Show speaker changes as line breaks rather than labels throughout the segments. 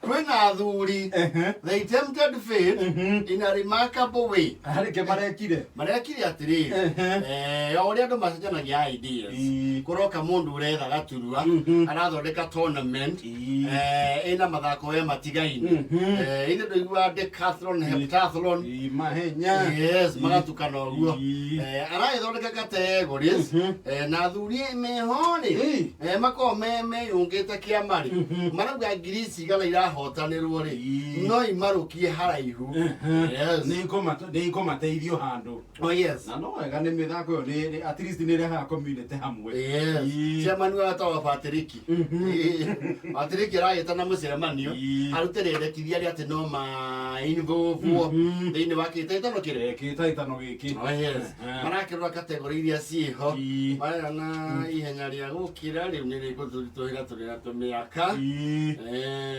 Kwĩna athuri, they tempted fate in a remarkable way.
Harĩ ke marekire.
Marekire atĩrĩrĩ, o ũrĩa andũ macenjanagia ideas, kũroka mũndũ ũretha gaturwa, arathondeka tournament ĩna mathako we matigaine. Ithuĩ ndũiguaga decathlon, heptathlon.
Mahenya.
Yes, magatukana ũguo. Aragĩthondeka categories, na athuri meho rĩ, makoragwo meyũngĩte kĩama rĩ, marauga ngiri ici igana irahotanĩrwo rĩ, no imarũkie haraihu. Yes.
Nĩ ikũmateithio handũ.
Oh yes.
Na no wega nĩ mĩthako ĩyo at least nĩ ĩrehaga community hamwe.
Yes. Chairman wa wetagwo Patrick. Patrick aragĩtana mũcemanio, arute rĩendekithia rĩa atĩ no ma involve thĩinĩ wa kĩhĩtahĩtano kĩrĩ.
Kĩhĩtahĩtano gĩkĩ.
Oh yes. Marakĩrora category iria ciĩho, marerana ihenya rĩa gũkĩra rĩu nĩ rĩgũtũritũhĩra tũrĩ na tũmĩaka.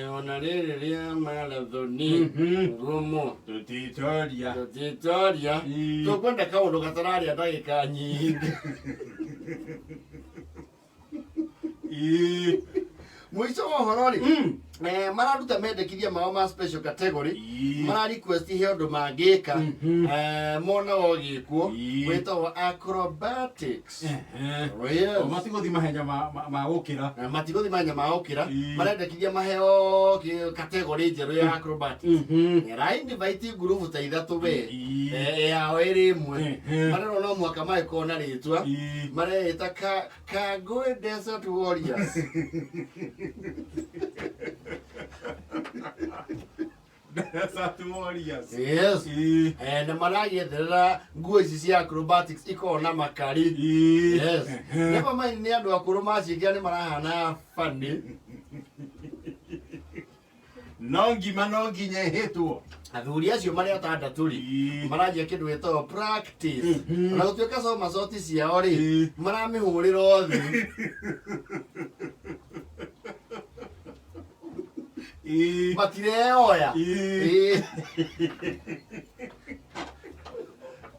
Ona rĩrĩ rĩa marathoni rumu
Tũtitoria.
Tũtitoria. Tũkwenda kaũndũ gatararĩa ndagĩka nyingĩ. Mũico wa ũhoro rĩ, mararuta mendekithia mao ma special category, mara request he ũndũ mangĩka, mona ũgĩkwo wĩtagwo acrobatics. Oh, yes.
O matigũthiĩ mahenya ma gũkĩra.
Na matigũthiĩ mahenya ma gũkĩra, marendekithia maheo category njerũ ya acrobatics. Ra invite ngurubu ta ithatũ we. Yao ĩrĩ ĩmwe. Marerwo no mũhaka magĩkorwo na rĩtwa. Mareĩta Kangũĩ Desert Warriors.
Desert Warriors.
Yes. Na maragĩetherera nguo ici cia acrobatics ikoragwo na makari. Yes. Never mind nĩ andũ akũrũ maciĩkĩra nĩ marahana funny.
No ngima no nginya ĩhĩtwo.
Athuri acio marĩ atandatũ rĩ, maranjia kĩndũ gĩtagwo practice. Ona gũtuĩka somersault ciao rĩ, maramĩhũrĩra othe. Matireoya.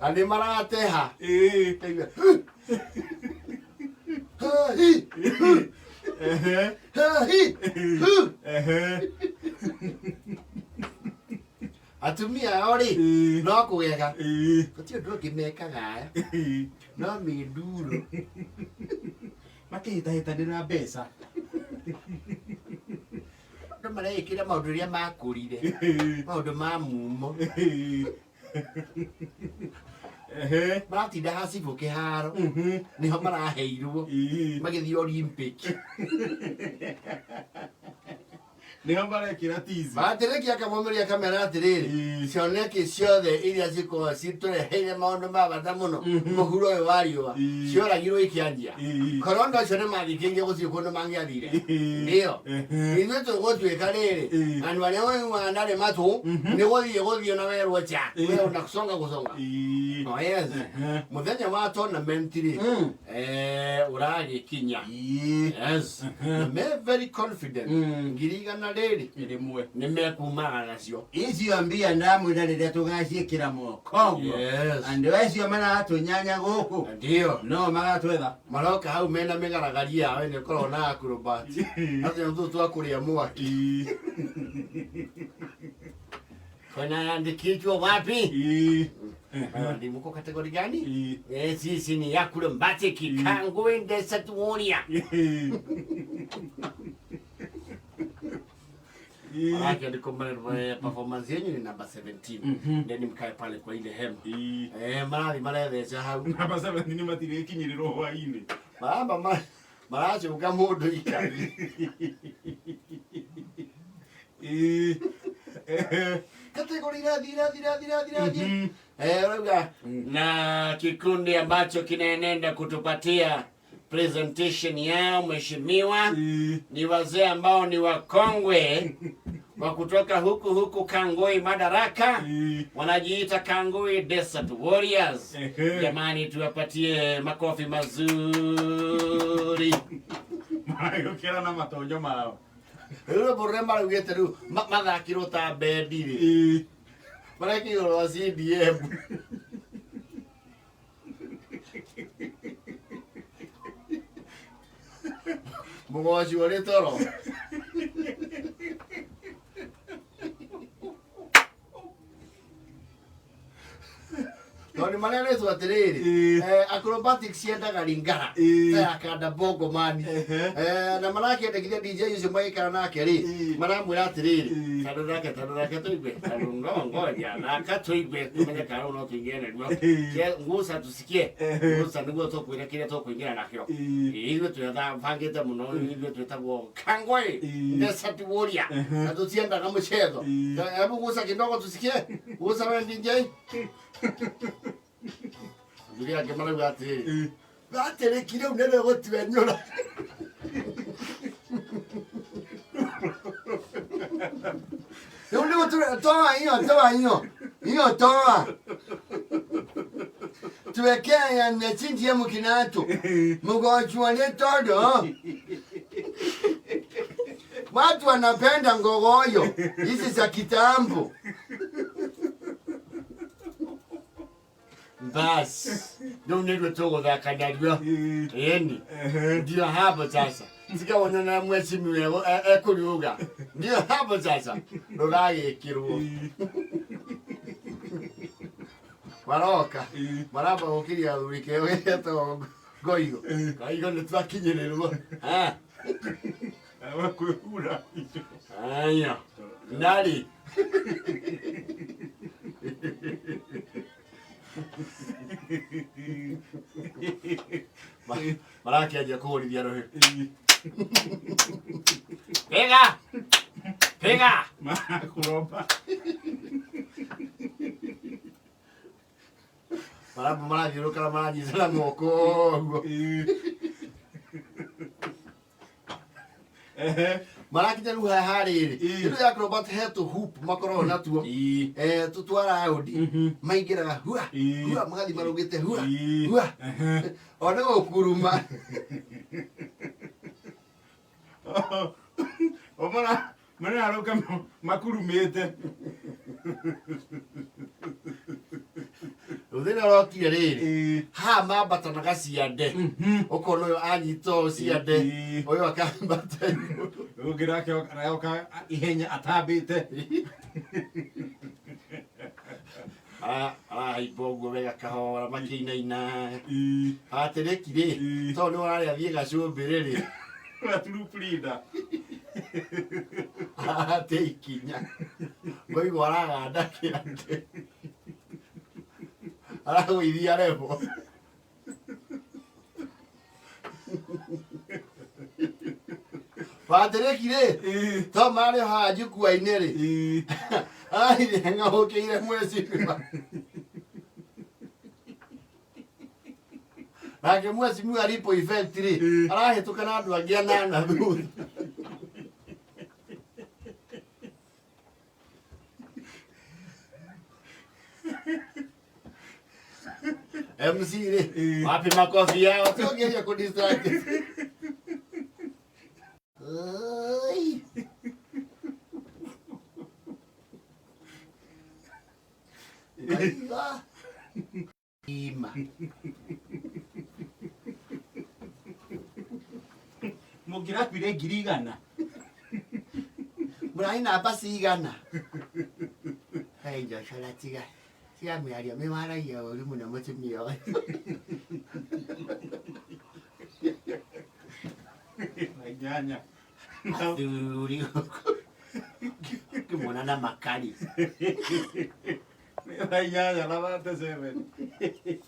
Na nĩ marateha. Ha, hi, hu. Ha, hi, hu. Atumia ao rĩ, no kũgega. Gũtirĩ ũndũ ũngĩ mekaga aya no mĩnduro.
Makĩhĩtahĩtanĩra mbeca.
Andũ mareĩkĩra maũndũ rĩrĩa makũrire, maũndũ ma mumo. Maratinda hacibũ kĩharo, nĩho maraheirwo magĩthiĩ Olympic.
Nĩho marekĩra tizi.
Matirĩkia akamomĩria akamera atĩrĩrĩ, cioneki ciothe iria cikoragwo citũreheire maũndũ ma bata mũno mũhuro ũyũ wa riũa cioragirwo ikĩanjia. Korona ũcio nĩ mathikĩirie gũtirĩ kũndũ mangĩathire. Ndio ithuĩ tũgũtuĩka rĩrĩ, andũ arĩa waiguaga ndarĩ matũ nĩ gũthiĩ gũthiĩ na werwo cha we na kusonga gũsonga. Oh yes. Mũthenya wa tournament rĩ, ũragĩkinya. Yes. Na me very confident 100,000 rĩrĩ
rĩmwe
nĩ mekumaga nacio.
Icio mbia ndamwĩra rĩrĩa tũgaciĩkĩra moko ũguo. Andũ acio maratũnyanya gũkũ
Ndio.
no magatwetha.
Maroka hau mena mĩgaragari yao ĩno ĩkoragwo na acrobat. Atĩ tũtũ twa kũrĩa mwaki. Kunaandikishwa wapi? Ni mko category gani? Sisi ni ya kule Mbati Kikangwe Desert Warrior. Manake ndiko performance yenyu ni namba 17. Then mkae pale kwa ile hema. Marathi maretheca hau.
Namba 17 nĩ matirĩkinyĩrĩrwo hwainĩ.
Maramba maracũnga mũndũ ikari. Category irathi irathi irathi irathi irathi. Urauga na kikundi ambacho kinaenenda kutupatia presentation yao mheshimiwa, ni wazee ambao ni wakongwe wa kutoka huku huku Kangoi Madaraka, wanajiita Kangoi Desert Warriors. Jamani, tuwapatie makofi mazuri.
Maragĩũkĩra na matonyo mao.
Rĩu rwĩmbo rũrĩa maraugĩte rĩu mathakirwo ta bendi rĩ, marekĩirwo rwa CDM. Mũgoci ũrĩ toro. Tondũ mareretwo atĩrĩrĩ, acrobatics ciendaga ringara ta ya kanda bongo mani. Na marakĩendekithia DJ ũcio magĩikara nake rĩ, maramwĩra atĩrĩrĩ, tandũ nake tandũ nake tũigue tandũ no ngoja naka tũigue tũmenye kana rĩu no tũingĩre narua. Nguca tusikie nguca nĩguo tũkwĩra kĩrĩa tũkũingĩra nakĩo. Ithuĩ twĩbangĩte mũno, ithuĩ twĩtagwo Kangoi Desert Warrior na tũtiendaga mũcetho. Hebu guca kidogo tusikie. Guca we DJ. Athuri angĩ marauga atĩrĩrĩ, batĩrĩki rĩu nĩ rĩgũtwenyũra. Rĩu nĩ gũtwe toa hiyo, toa hiyo hiyo, toa tuwekea ya mechinjia mukinato mgochwa ni todo. Watu wanapenda ngogoyo hizi za kitambo. Basi rĩu nĩruo tũgũthaka naruo. Ĩni ndio hapo sasa tikawona na mheshimiwa ekũriuga ndio hapo sasa rũragĩkĩrwo maroka maramba gũkĩria athuri kĩo gĩetagwo ngoigo ngoigo nĩ twakinyĩrĩrwo.
Wakwĩhura icio.
Aya narĩ marakĩanjia kũhũrithia rũhĩ. Piga piga.
Marakũromba.
Maramba marathiũrũka na maranyitana moko ũguo. Marakinya rĩu haha rĩrĩ, ĩno ya acrobat he tũ hoop makoragwo natuo, tũ twa raundi maingĩraga hua hua magathiĩ marũgĩte hua hua ona gũkuruma.
O mara mararũka makurumĩte.
Rĩu thĩna ũrokire rĩrĩ, haha mambatanaga ciande, ũkona ũyũ anyita ũũ ciande, ũyũ akambata igũrũ.
Ũngĩ nake aroka ihenya atambĩte.
Arahaimba ũguo wega kahora makĩinaina atĩrĩki rĩ, tondũ nĩ ũrarĩ athiĩ gacumbĩrĩ rĩ.
Troop leader.
Arate ikinya ngoigwo araganda kĩande aragũithia rebo. Batĩrĩki rĩ, to marĩ haha njukua-inĩ rĩ, ararire ng'aũkĩire mwecimiwa nake mwecimiwa ripple effect rĩ, arahĩtũka na andũ angĩ anana thutha. MC rĩ, wapi makofi yao? Tuongeria kũdistract. Oi. Aiwa. Ima.
Mũngĩrakuire 100,000.
Mũrarĩ namba cigana? Hey, Joshua, tiga tiga mĩario mĩwaragia ũru mũno mũtumia ũyũ.
Na inyanya.
Athuri kĩmwona na makari.
Na inyanya na 37.